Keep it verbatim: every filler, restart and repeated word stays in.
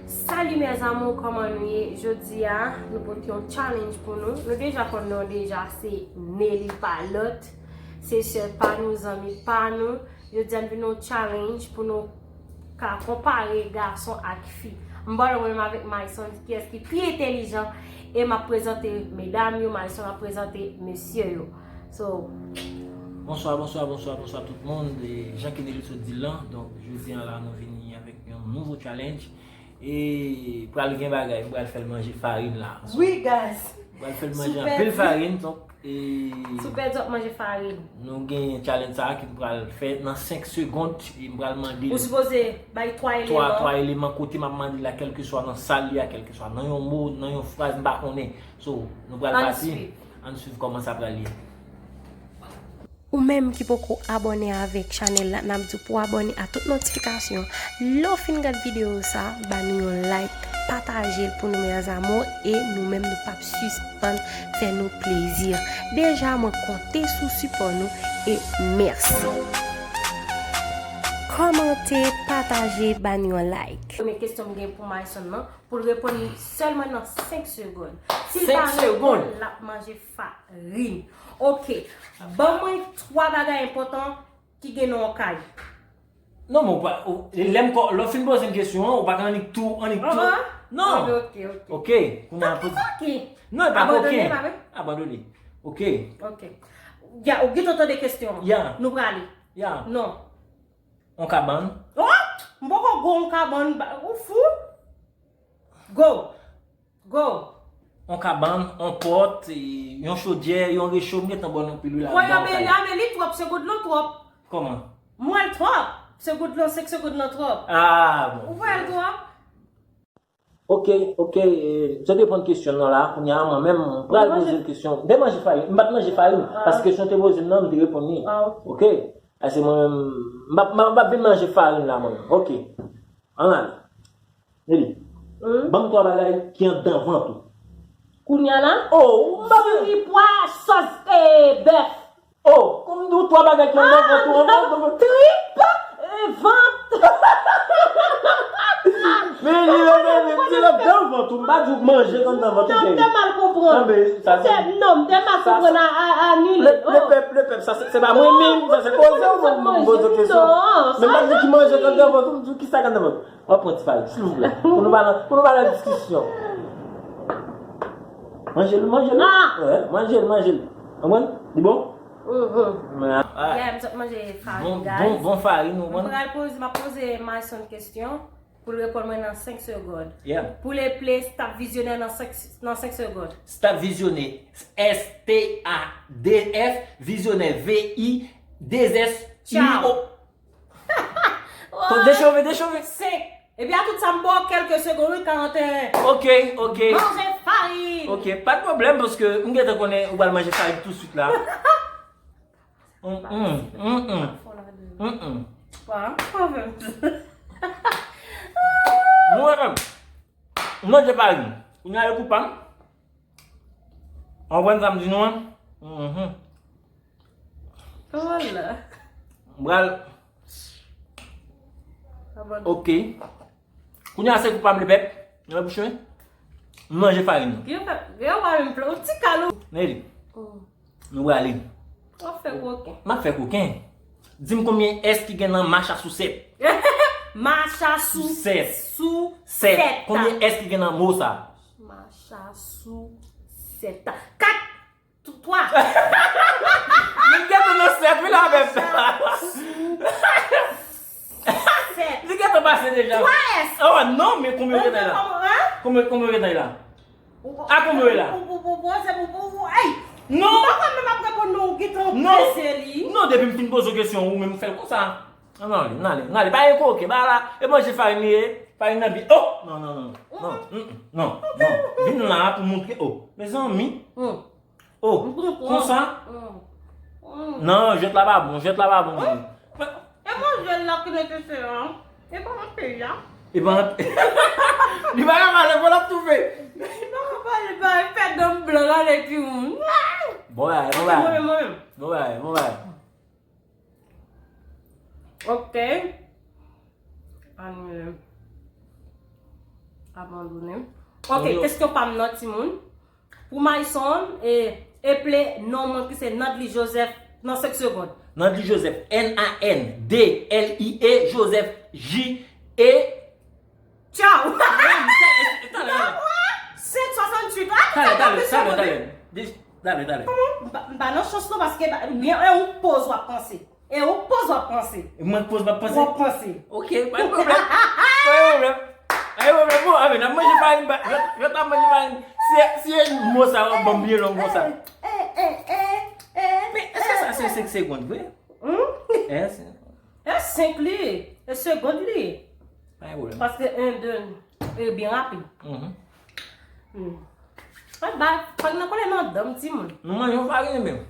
Salut mes amours, kòman nou ye? Jodi a, nou pote yon challenge pou nou. Nou deja konn non deja, se Nelly, pa lòt. Se sè pa nou, zanmi pa nou. Jodi a, nou vin yon challenge pou nou ka konpare gason ak fi. M pral wè menm avèk Myson kiyès ki pi entèlijan. E m ap prezante medam yo, Myson ap prezante mesye yo. So, Bonswa, bonswa, bonswa, bonswa tout moun. E jan ke Nelly sot di l lan, donk jodi a la nou vini avèk yon nouvo challenge. E pral gen bagay, m pral fè l manje farin la. Wi guys. Pral fè l manje anpil farin, donk e Si w pèdi w ap manje farin. Nou gen challenge sa a ki n pral fè nan senk segond e m pral mande l Ou sipoze bay twa twa eleman. twa eleman kote m ap mande l la, kèlkeswa nan sa l ye a, kèlkeswa nan yon mo, nan yon fraz, m pa konnen. So, nou pral Ann pati. Swiv. Ann swiv kòman sa pral ye. Ou menm ki poko abòne avèk chanèl la, n ap di w pou abòne a tout notifikasyon. Lè w fin gad videyo sa, ba nou yon like, pataje l pou nou mes amours e nou menm nou p ap sispann fè nou plezi. Deja mwen konte sou sipò nou e mèsi. Kòmante, pataje, ba nou yon like. Premye kesyon m gen pou Myson nan, pou l reponn li sèlman nan senk segond. Si l Senk pa segond. reponn, l ap manje farin. Ok. Ban mwen twa bagay enpòtan ki gen nan yon kay. Non, men ou pa, ou, lè m kò, lè w fin poze m kesyon an, ou pa ka annik tou, annik tou. Ah, ah. Non. Ok, ok, ok. Ok, kounye a poze. Koke. Non, e pa Abandone, koken. Pa vre? Abandone. Ok. Ok. Ya, ou gen tan tande kesyon an. Ya. Nou prale. Ya. Non. On kabann. Oh! M poko go on kabann. Ba- Ou fou? Go. Go. On kabann, on pòt, e, yon chodyè, yon recho, m gentan bò nan pil wi la. Woy, Amelie, Amelie twòp, se goud lan twòp. Kòman? Mwen l twòp. Se goud lan, senk se goud lan twòp. Ah, bon. Ou wè l twòp? Ok, ok, e, sa depann kesyon nan la, kounye a mwen menm, m pral poze l kesyon. M te manje farin, m pa t manje farin, paske kesyon te poze m nan, m te reponn li. Ah, ok. Ok, ase mwen menm, m pa, m pa, m pa vin manje farin la mwen menm. Ok, ann ale. Nelly, Hmm? Ban m twa bagay ki anndan vant ou. Kounye a la? Oh, m pa vin. Diri, pwa, sòs e bèf. Oh, kòm di w twa bagay ki anndan vant ou, anndan vant ou. Trip, e, vant. Men li rele men di anndan vant ou, m pa di w manje anndan vant ou. Non, m te mal konprann. Non, men sa se Non, m te mal konprann a, a, anile. Le, le pèp, le pèp, sa se se pa mwen menm, sa se koze ou mwen m poze kesyon. Non, Men m pa di ki manje anndan vant ou, m di w ki sa k anndan vant ou. W ap pran ti farin, silvouplè. Pou nou pa nan, pou nou pa nan diskisyon. Manje l, manje l. Ah! Wè, manje l, manje l. Konprann? Li bon? Mhm. Men, ah, Yeah, m sot manje farin, bon, guys. Bon, bon farin, ou M konprann? Pral poze, m ap poze Myson kesyon pou l reponn mwen nan senk segond. Yeah. Pou le play, stop vizyonè nan senk, nan senk segond. Stop vizyonè. S T A D F, vizyonè V I, de S, I, Ciao. O. Dechove, dechove. Senk. Epi a tout sa m ba w kèlke segond, wi, karanteyen. Ok, ok. Manje farin. Ok, pa de pwoblèm, paske m gentan konnen ou pral manje farin tou swit la. Mm, mm, mm, mm. Mm, mm. Pa pwoblèm. Nou wè, m manje farin. Kounye a yo koupa m. Ou konprann sa m di nou an? Mhm. Kòman la? M pral. Ok. Kounye a se koupa m lepèp. Nan bouch mwen. M manje farin nan. Gen pa, gen pa menm plan. Ou ti kalou. Nelly, Oh. Nou prale. W ap fè koken. M ap fè koken. Di m konbyen S ki gen nan macha sou sèt. Macha sou Sèt. Sou Sèt. sèt. Konbyen S ki gen nan mo sa? Macha sou sèt. Kat. Twa. Li gentan nan sèt wi la menm. Sèt. Li gentan pase deja. Twa S. Oh non, men konbyen yo gentan la? Hein? Konbyen, konbyen yo gentan la? A konbyen yo la? Pou, pou, pou, pou, se pou, pou, pou, ey! Non. Ou pa konn menm ap reponn non, ou gentan Non. Prese li. Non, depi m fin poze w kesyon, ou menm fè l konsa. N ale, n ale, n ale. Pa gen koken, ba la. E manje farin li ye. Farin nan byen. Oh! Non, non, non, non. Non, mm, mm, non, non. Vin la pou montre. Oh, mezanmi. Hmm. Oh, M konpran. Konsa? Hmm. Hmm. Non, jwèt la pa bon, jwèt la pa bon. E manje la ki mete se an. E pa nan peyi a. E pa nan. Li pa ka pale, bon, l ap toufe. E pa nan pale, pa fè dan blan la epi ou. Bon bagay, bon bagay. Mwen menm, mwen menm. Bon bagay, bon bagay. Ok. Anile. Abandone. Ok, kesyon pa m nan, timoun. Pou Mayson, e, eple non mwen ki se Nandly Joseph nan senk segond. Nandly Joseph, N A N D L Y E, Joseph, J E. Tchaw! Talè, Senk swasanntuit. Ah, talè, talè, talè, talè. Talè, talè. M pa nan chans non, paske ba- byen e ou poz w ap panse. E ou poz w ap panse. Mwen poz m ap panse. W ap panse. Ok, pa gen pwoblèm. Pa gen pwoblèm. Pa gen pwoblèm. Bon, a men, n ap manje farin, ba- yo yo t ap manje farin. Si si e mo sa yo ban m byen long konsa. Eh, eh, eh, eh. Men èske sa se senk segond vre? Hmm? Èske E senk li. E segond li. Pa gen pwoblèm. Paske en, de, e byen rapid. Mhm. Hmm. Fòk ba, fòk nan kole nan dan m, timoun. Nou manje yon farin menm.